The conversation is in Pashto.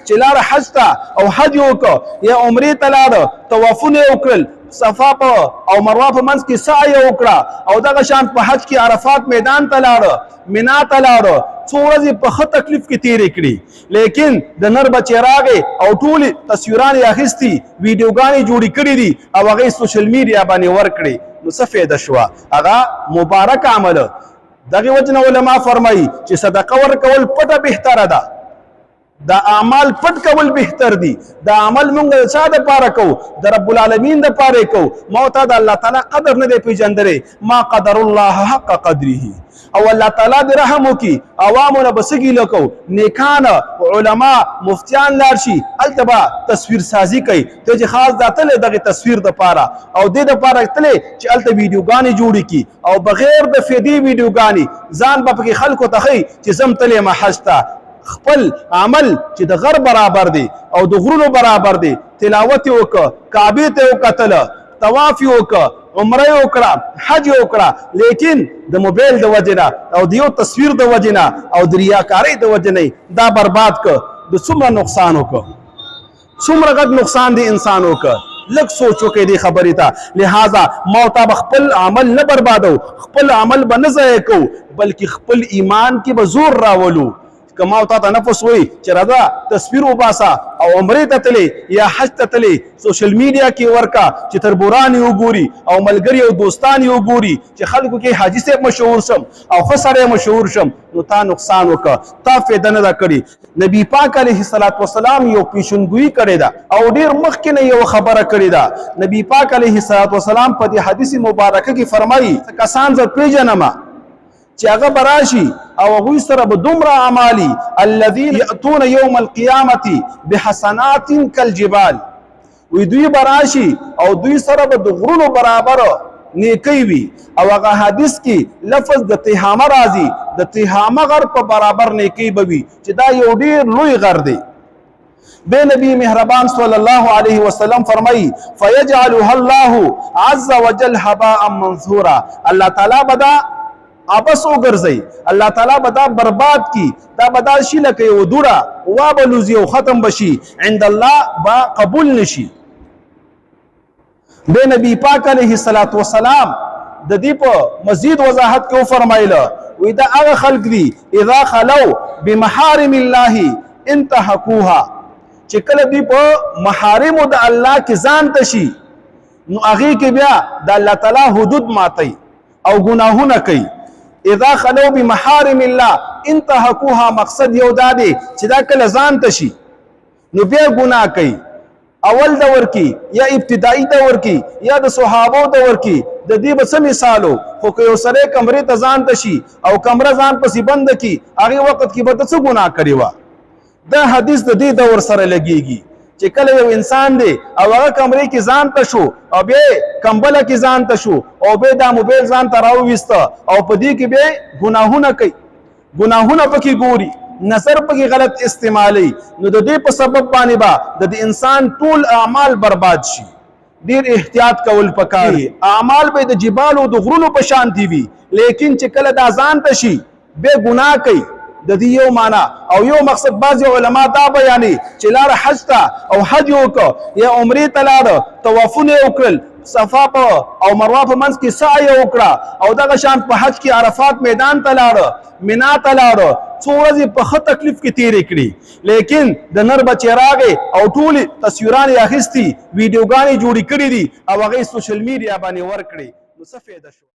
چې لاړ حج ته او حج وکړ، یا عمرې ته لاړ، طوافونه یې وکړل، صفا په او مروه په منځ کې سعی وکړه، او دغه شان په حج کې عرفات میدان ته لاړ، مینا ته لاړ، څو ورځې په ښه تکلیف کې تیرې کړې، لیکن د نر بچی راغی او ټولې تصویران یې اخیستي، ویډیوګانې جوړې کړې دي او هغه یې سوشل میډیا باندې ورکړې، نو څه فایده شوه؟ هغه مبارک عمل. دغه وجه نه علما فرمایي چې صدقه ورکول پټه بهتره ده، دا اعمال پټ کول بهتر دي. دا عمل مونږ د چا د پاره کو؟ د رب العالمین د پاره کو. ما ته د الله تعالی قدر نه دی پیژندلی، ما قدر الله حق قدره. او الله تعالی دې رحم وکړي، عوامو نه به څه ګیله کو؟ نیکان علما مفتیان لاړ شي، هلته به تصویر سازي کوي. ته چې خاص دا تللی دغې تصویر دپاره او دې دپاره تللی چې هلته ویډیوګانې جوړې کړي، او بغیر د فیدې ویډیوګانې ځان به پکې خلکو ته ښیي چې زه هم تللی یم حج ته. خپل عمل چې د غر برابر دی او د غرونو برابر دی، تلاوت یې وکړ، کعبې ته یې وکتله، طواف یې وکړ، عمره یې وکړه، حج یې وکړه، لیکن د موبایل د وجې نه او د یو تصویر د وجې نه او د ریاکارۍ د وجې نه دا برباد کړ. د څومره نقصان وکړ، څومره غټ نقصان دی انسان وکړ. لږ سوچ وکړئ دې خبرې ته. لہذا ما او تا به خپل عمل نه بربادو، خپل عمل به نه ضایع کوو، بلکې خپل ایمان کې به زور راولو. که ما او تا ته نفس وایي چې راځه تصویر وباسه او عمرې ته تلې یا حج ته تلې، سوشل میډیا کې ورکا چې تربوران یې وګوري او ملګري او دوستان یې وګوري چې خلکو کې حاجي صاحب مشهور شم او ښه سړی مشهور شم، نو تا نقصان وکړه، تا فایده نه ده کړې. نبی پاک علیه الصلاة والسلام یو پیشنګویي کړې ده او ډیر مخکې نه یو خبره کړې ده. نبی پاک علیه الصلاة والسلام په دې حدیث مبارکه کې فرمایي، کسان زه پېژنم چې هغه به راشي او هغوی سره به دومره اعمالي، الذین یأتون یوم القیامة بحسنات کالجبال، وی دوی به راشي او دوی سره به د غرونو برابر نیکی وي. او هغه حدیث کې لفظ د تهامه راځي، د تهامه غر په برابر نیکی به وي، چې دا یو ډیر لوی غر دی. به نبی مهربان صلی الله علیه وسلم فرمایي، فیجعلها الله عز وجل هباء منثورا، الله تعالی به دا عبس وګرځي، الله تعالی به دا برباد کی، دا به دا شي لکه یو دوړه وا به لوزي او ختم بشي، عند الله با قبول نشي. به نبی پاک علیه الصلاۃ والسلام د دې په مزید وضاحت کې وفرمایله، وی دا هغه خلق دي، اذا خلو بمحارم الله انتهکوها، چې کله دوی په محارم د الله کې ځان تشي، نو هغه کې بیا د الله تعالی حدود ماتي او ګناهونه کوي. اذا خلو بمحارم الله انتهکوها، مقصد یو دا دی چې دا کله ځان تشي نو بیا ګناه کوي. اول دور کې یا ابتدایي دور کې یا د صحابو دور کې د دې به څه مثالو؟ خو که یو سړی کمرې ته ځان ته شي او کمره ځان پسې بنده کړي، هغې وخت کې به ته څه ګناه کړې وه؟ دا حدیث د دې دور سره لګیږي چې کله یو انسان دی او هغه کمرې کې ځان ته شو او بیا کمبله کې ځان ته شو او بیا دا موبایل ځان ته راوویسته او په دې کې بیا ګناهونه کوي، ګناهونه پکې ګوري، نظر پکې غلط استعمالي، نو د دې په سبب باندې به د دې انسان ټول اعمال برباد شي. ډیر احتیاط کول پکار دي. اعمال به د جبالو د غرونو په شان دی وي، لیکن چې کله دا ځان ته شي به ګناه کوي. د دې یو معنا او یو مقصد بعضې علما دا بیانوي چې لاړ حج ته او حج یې وکړ یا عمرې ته لاړ، طوافونه یې وکړل، صفا په او مروه په منځ کې سعی وکړه، او دغه شان په حج کې عرفات میدان ته لاړ، مینا ته لاړ، څو ورځې په ښه تکلیف کې تیرې کړې، لیکن د نر بچی راغی او ټولې تصویران یې اخیستي، ویډیوګانې جوړې کړې دي او هغه یې سوشل میډیا باندې ورکړې، نو څه فایده شوه؟